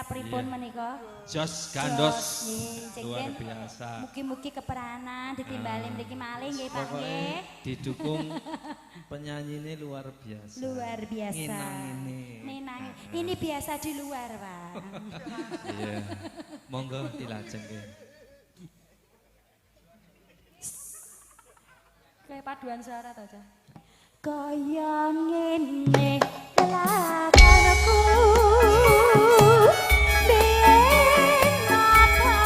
Arseka pripun menika? Jos gandos. Luar biasa. Mugi-mugi keperanan ditimbali mriki malih nggih Pak nggih. Didukung penyanyine luar biasa. Luar biasa. Nginangine. Ninangi. Ini biasa di luar, Pak. Iya. Monggo dilajengke. Kayak paduan suara to, Cah. Kaya ngene lakonku biyen apa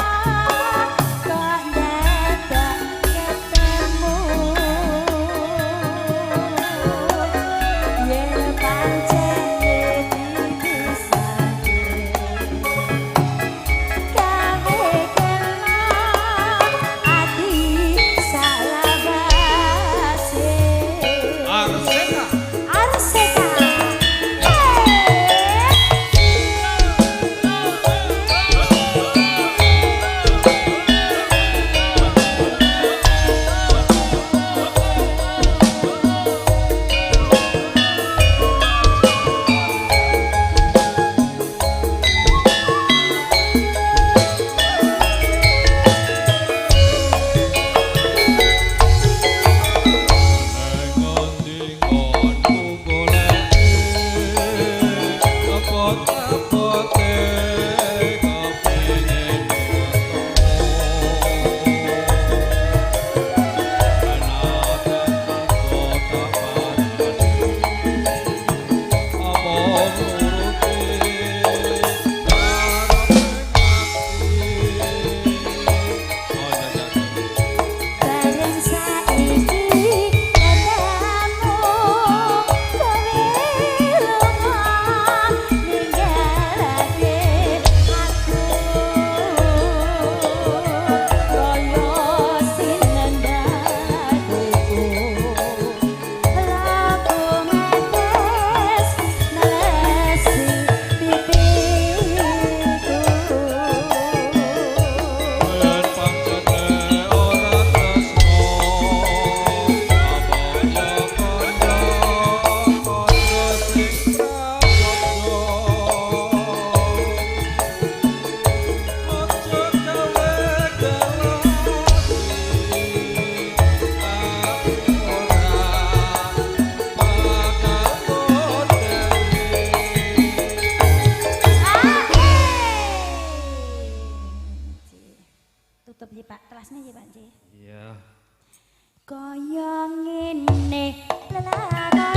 kok dadak ketemu yen pancen dipisahke gawe kena ati salawase. Arseka. Arseka. Bareng saiki ketemu kowe lunga ninggalake aku kaya sinendaku laku ngetes nelesi pipiku. Tutup ya Pak, kelasnya ya Pak J. Iya. Kaya ngene lelakonku.